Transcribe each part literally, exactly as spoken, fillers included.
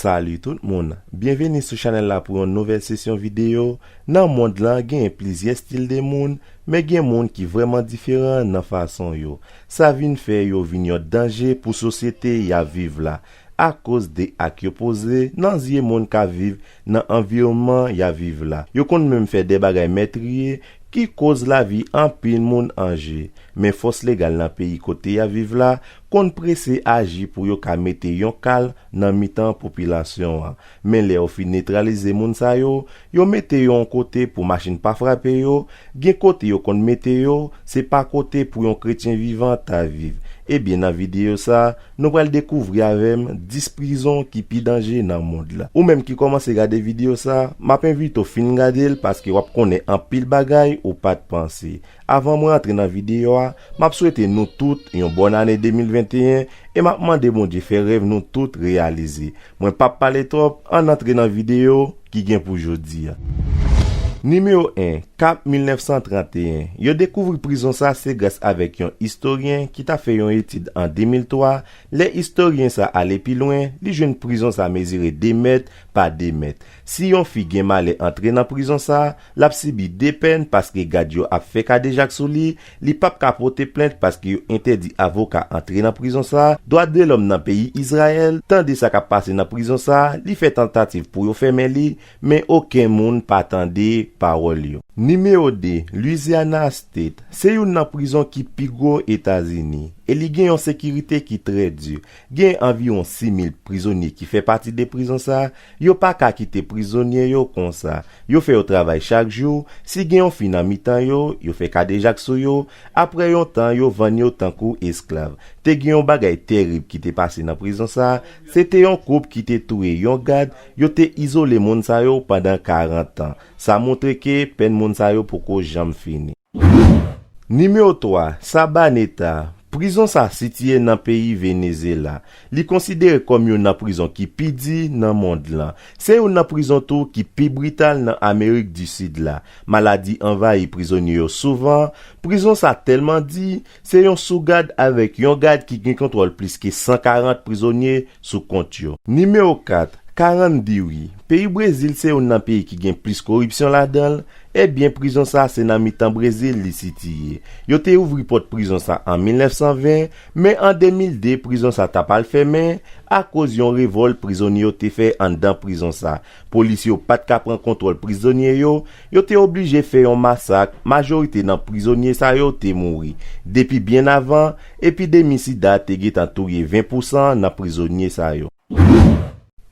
Salut tout moun, byenveni sou chanèl la pou yon nouvèl sesyon videyo. Nan mond lan, genyen plizyè stil de moun, men gen moun ki vrèman diferan nan fason yo. Sa vin fè yo vin yon danje pou sosyete y ap viv la, akoz de ak yo poze nan zye moun k ap viv nan anviwònman y ap viv la. Yo konn menm fè de bagay mètriye ki koz lavi anpil moun an je. Men fòs legal nan peyi kote y ap viv la konn prese aji pou yo ka mete yon kal nan mitan popilasyon an. Men lè yo fin netralize moun sa yo, yo mete yo yon kote pou machin pa frape yo, gen kote yo konn mete yo, se pa kote pou yon kretyen vivan ta viv. Ebyen, nan videyo sa, nou pral dekouvri avè m dis prizon ki pi danje nan mond la. Ou menm ki kòmanse gade videyo sa, m ap envite w fin gade l paske w ap konnen anpil bagay ou pa t panse. Avan mwen antre nan videyo a, m ap swete nou tout yon bòn ane de mil venteyen e m ap mande Bondye fè rèv nou tout reyalize. Mwen p ap pale twòp, ann antre nan videyo ki gen pou jodi a. Nimewo en, Kap mil nèf san tranteyen. Yo dekouvri prizon sa se gras avèk yon istoryen ki t ap fè yon etid an de mil twa. Lè istoryen sa ale pi lwen, li jwenn prizon sa mezire de mèt pa de mèt. Si yon fi gen malè antre nan prizon sa, l ap sibi de pèn paske gad yo ap fè kadejak sou li, li p ap ka pote plent paske yo entèdi avoka antre nan prizon sa. Dwa de lòm nan peyi Izrayèl tande sa k ap pase nan prizon sa, li fè tantativ pou yo fèmen li, men okenn moun pa tande pawòl yo. Nimewo de, Louisiana State, se youn nan prizon ki pi gwo Etazini, e li gen yon sekirite ki trè di. Gen anviwon sis mil prizonye ki fè pati de prizon sa, yo pa ka kite prizonye yo konsa. Yo fè yo travay chak jou, si gen yon fi nan mitan yo, yo fè kadejak sou yo, apre yon tan yo vann yo tankou esklav. Te gen yon bagay terib ki te pase nan prizon sa, se te yon koup ki te touye yon gad, yo te izole moun sa yo pandan karant tan. Sa montre ke pèn moun sa yo poko janm fini. Nimewo twa, Sabaneta. Prizon sa sitiye nan peyi Venezyela. Li konsidere kòm youn nan prizon ki pi di nan mond lan. Se youn nan prizon tou ki pi brital nan Amerik di Sid la. Maladi anvayi prizonye yo souvan. Prizon sa tèlman di, se yon sougad avèk yon gad ki gen kontwòl plis ke san karant prizonye sou kont yo. Nimewo kat, Carandiru. Peyi Brezil se youn nan peyi ki gen plis koripsyon ladan l. Ebyen, prizon sa se nan mitan Brezil li sitiye. Yo te ouvri pòt prizon sa an mil nèf san ven, men an de mil de prizon sa t ap al fèmen akoz yon revòlt prizonye yo te fè anndan prizon sa. Polis yo pa t ka pran kontwòl prizonye yo, yo te oblije fè yon masak, majorite nan prizonye sa yo te mouri. Depi byen avan, epidemi sida te gentan touye ven pousan nan prizonye sa yo.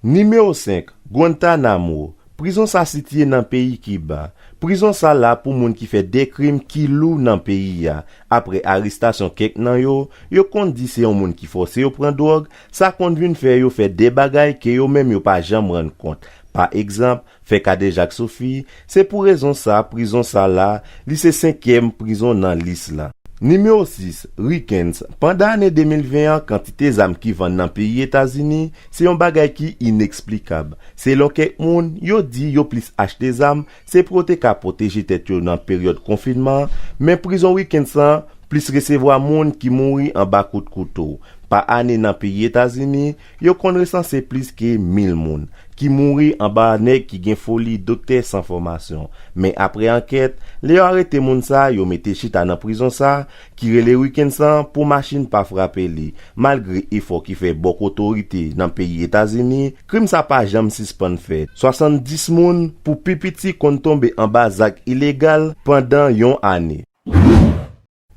Nimewo senk, Guantanamo. Prizon sa sitiye nan peyi Kiba. Prizon sa la pou moun ki fè de krim ki lou nan peyi a. Apre arestasyon kèk nan yo, yo konn di se yon moun ki fòse yo pran dwòg, sa konn vin fè yo fè de bagay ke yo menm yo pa janm rann kont. Pa egzanp, fè kadejak sou fi, se pou rezon sa prizon sa la, li se senkyèm prizon nan lis la. Nimewo sis, Rikens. Pandan ane de mil ven an, kantite zam ki vann nan peyi Etazini, se yon bagay ki ineksplikab. Selon kèk moun, yo di yo plis achte zam, se pou yo te ka pwoteje tèt yo nan peryòd konfinman, men prizon Rikens lan plis resevwa moun ki mouri anba kout kouto. Pa ane nan peyi Etazini, yo konn resanse plis ke mil moun ki mouri anba nèg ki gen foli doktè san fòmasyon. Men apre ankèt, lè yo arete moun sa, yo mete chita nan prizon sa, ki rele Rikens lan pou machin pa frape li. Malgre efò ki fè bòk otorite nan peyi Etazini, krim sa pa janm sispann fèt. Swasanndis moun pou pi piti konn tonbe anba zak ilegal pandan yon ane.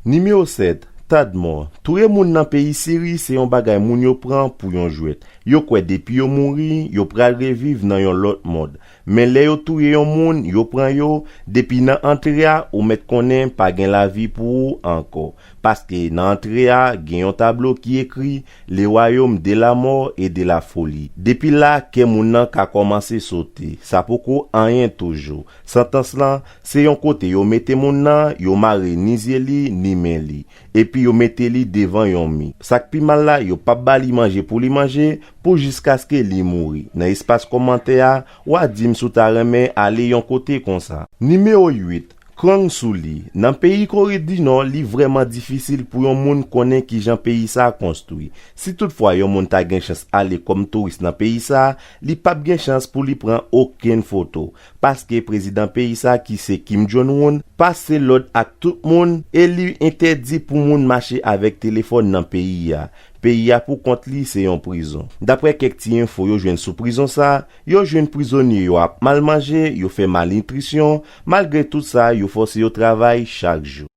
Nimewo sèt, Tadmò. Touye moun nan peyi Siri se yon bagay moun yo pran pou yon jwèt. Yo kwè depi yo mouri, yo pral reviv nan yon lòt mond. Men lè yo touye yon moun, yo pran yo, depi nan antre a, ou mèt konnen pa gen lavi pou ou ankò. Paske nan antre a, gen yon tablo ki ekri, Le royaume de la mort et de la folie. Depi la, kè moun nan ka kòmanse sote. Sa poko anyen toujou. Santans lan, se yon kote yo mete moun nan, yo mare ni zye li, ni men li. Epi yo mete li devan yon mi. Sa k pi mal la, yo p ap ba li manje pou li manje, pou jiskaske li mouri. Nan espas kòmantè a, w a di m si w ta renmen ale yon kote konsa. Nimewo uit, Krang sou li. Nan peyi Kore di Nò, li vrèman difisil pou yon moun konnen kijan peyi sa a konstwi. Si toutfwa yon moun ta gen chans ale kòm touris nan peyi sa a, li p ap gen chans pou li pran okenn foto. Paske prezidan peyi sa a ki se Kim Jong-un pase lòd ak tout moun e li entèdi pou moun mache avèk telefòn nan peyi a. Peyi a pou kont li se yon prizon. Daprè kèk ti enfo yo jwenn sou prizon sa a, yo jwenn prizonye yo ap mal manje, yo fè malnitrisyon, malgre tout sa, yo fòse yo travay chak jou.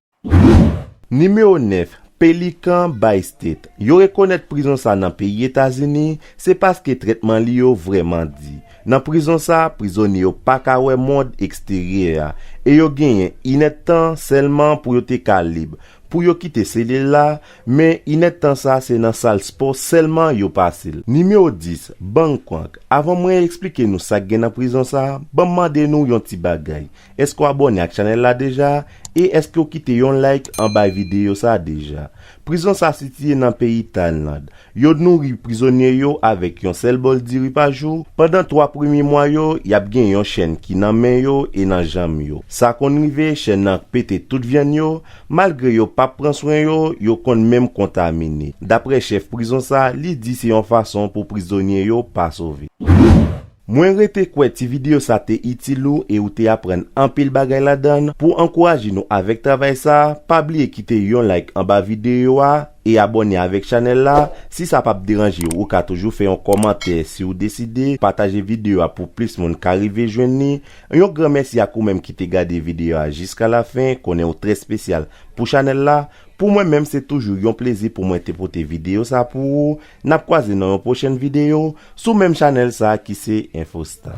Nimewo nèf, Pelican Bay State. Yo rekonèt prizon sa nan peyi Etazini, se paske trètman li yo vrèman di. Nan prizon sa, prizonye yo pa ka wè mond eksteryè a, e yo genyen inèdtan sèlman pou yo te ka lib, pou yo kite selil la, men inèdtan sa se nan sal spò sèlman yo pase l. Nimewo dis, Bangkok. Avan mwen eksplike nou sa k gen nan prizon sa, ban m mande nou yon ti bagay. Èske w abòne ak chanèl la deja? E èske w kite yon like anba videyo sa deja? Prizon sa sitiye nan peyi Tayland. Yo nouri prizonye yo avèk yon sèl bòl diri pa jou. Pandan twa premye mwa yo, y ap gen yon chèn ki nan men yo e nan janm yo. Sa konn rive, chèn nan pete tout vyann yo, malgre yo p ap pran swen yo, yo konn menm kontamine. Daprè chèf prizon sa, li di se yon fason pou prizonye yo pa sove. Mwen rete kwè ti videyo sa te itil ou e ou te aprann anpil bagay ladan l. Pou ankouraje nou avèk travay sa, pa bliye kite yon like anba videyo a e abòne avèk chanèl la. Si sa p ap deranje w, ou ka toujou fè yon kòmantè si w deside, pataje videyo a pou plis moun ka rive jwenn li. Yon gran mèsi ak ou menm ki te gade videyo a jiska lafen, konnen w trè espesyal pou chanèl la. Pou mwen menm, se toujou yon plezi pou mwen te pote videyo sa pou ou. N ap kwaze nan yon pwochèn videyo sou menm chanèl sa ki se Infostar.